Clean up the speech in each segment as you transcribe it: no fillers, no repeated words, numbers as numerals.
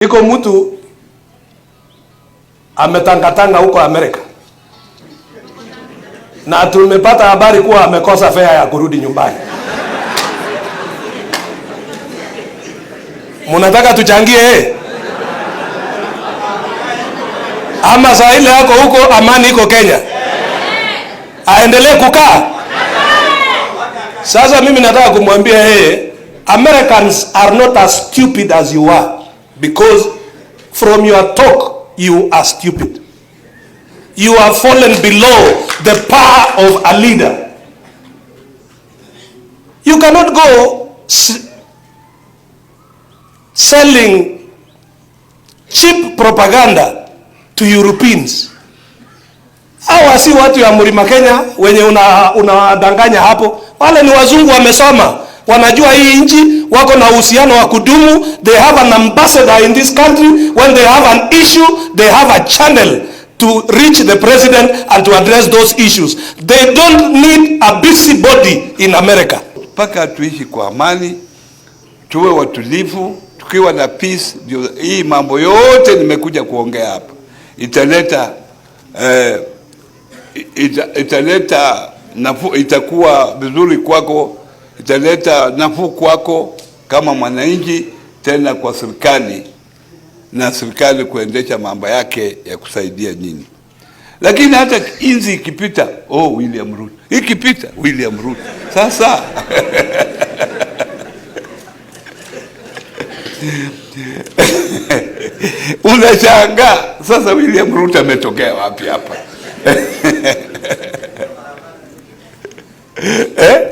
Iko mtu ametangatanga huko Amerika na tumepata habari kuwa amekosa fare ya kurudi nyumbani. Munataka tuchangie eh? Ama saa ile yako huko, amani iko Kenya, aendelee kukaa? Sasa mimi nataka kumwambia yeye, Americans are not as stupid as you are, because from your talk you are stupid. You have fallen below the power of a leader. You cannot go selling cheap propaganda to Europeans. Hawa si watu ya Mlima Kenya wenye unawadanganya hapo. Wale ni wazungu wamesoma, wanajua hii nchi, wako na uhusiano wa kudumu. They have an ambassador in this country. When they have an issue, they have a channel to reach the president and to address those issues. They don't need a busybody in America. Mpaka tuishi kwa amani, tuwe watulivu, tukiwa na peace, ndio hii mambo yote nimekuja kuongea hapa italeta nafuu, itakuwa vizuri kwako, italeta nafuu kwako kama mwananchi, tena kwa serikali na serikali kuendesha mambo yake ya kusaidia nyinyi. Lakini hata inzi ikipita, oh, William Ruto, ikipita William Ruto. Sasa unashangaa sasa William Ruto ametokea wapi hapa? Eh?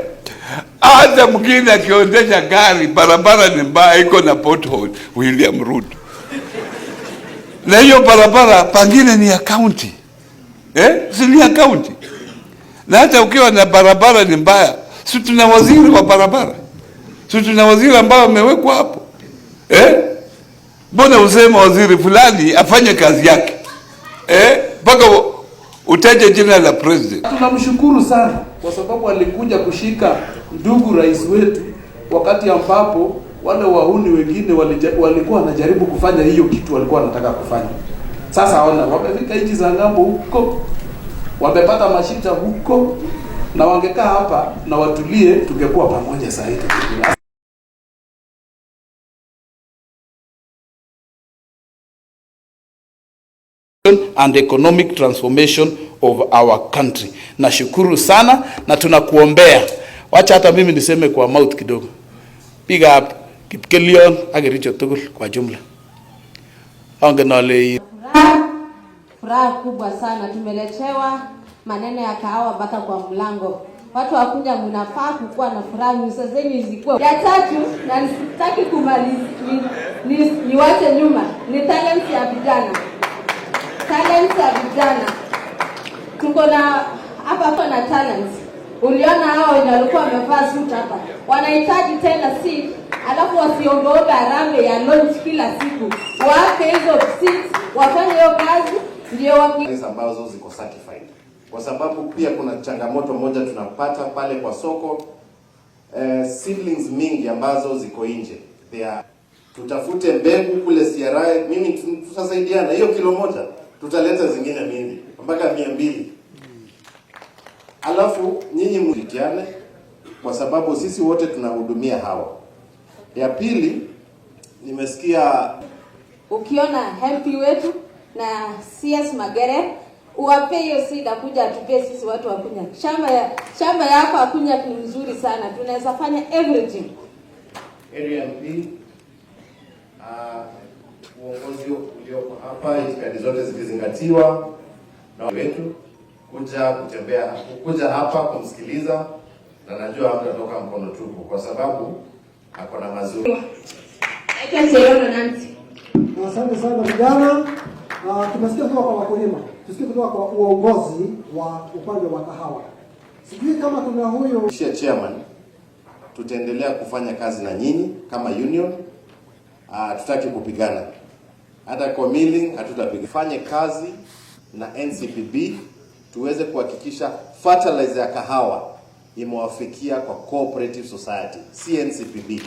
Hata mwingine akiondesha gari, barabara ni mbaya, iko na pothole, William Ruto. Na hiyo barabara pangine ni ya county. Si ni ya county. Na hata ukiwa na barabara ni mbaya, si tuna waziri wa barabara? Si tuna waziri ambao amewekwa hapo? Mbona useme waziri fulani afanye kazi yake? Mpaka utaje jina la president. Tunamshukuru sana kwa sababu alikuja kushika ndugu rais wetu wakati ambapo wale wahuni wengine walikuwa wanajaribu kufanya hiyo kitu walikuwa wanataka kufanya. Sasa ona, wamefika nchi za ng'ambo huko, wamepata mashida huko, na wangekaa hapa na watulie, tungekuwa pamoja sasa hivi. And economic transformation of our country. Nashukuru sana na tunakuombea. Wacha hata mimi niseme kwa mouth kidogo. Big up Kipkelion ak Kericho tugul kwa jumla. Angen ale furaha kubwa sana tumeletewa maneno ya kahawa mpaka kwa mlango. Watu wakuja, mnafaa kukuwa na furaha, nyuso zenyu zikuwe. Ya tatu, na sitaki kumaliza niwache nyuma, ni talents ya vijana. Talents ya vijana. Tuko na hapa hapa na talents. Uliona hao wenye walikuwa wamevaa suit hapa. Wanahitaji tena seat, alafu wasiombeombe harambee ya launch kila siku. Waache hizo seats, wafanye hiyo kazi ndio waki ambazo ziko certified. Kwa sababu pia kuna changamoto moja tunapata pale kwa soko, seedlings mingi ambazo ziko nje. Tutafute mbegu kule CRI, mimi tutasaidiana hiyo kilo moja, tutaleta zingine mingi mpaka 200. Alafu nyinyi mshirikiane kwa sababu sisi wote tunahudumia hawa. Ya pili, nimesikia ukiona MP wetu na CS Magere uwape hiyo seed akuja atupee sisi watu wa Kunyak. Shamba yako Akunyak ni mzuri sana. Tunaweza fanya everything. Area MP, uongozi ulioko hapa, itikadi zote zikizingatiwa na wetu kuja kutembea, kuja hapa kumsikiliza, na najua hamtatoka mkono tupu kwa sababu ako na mazuri. Naitwa Cherono Nancy. Asante sana vijana. Tumesikia kutoka kwa wakulima, tusikie kutoka kwa uongozi wa upande wa kahawa. Sijui kama kuna huyu Kisha chairman, tutaendelea kufanya kazi na nyinyi kama union. Tutaki kupigana hata kwa milling, hatutapiga. Fanye kazi na NCPB tuweze kuhakikisha fertilizer ya kahawa imewafikia kwa cooperative society, si NCPB.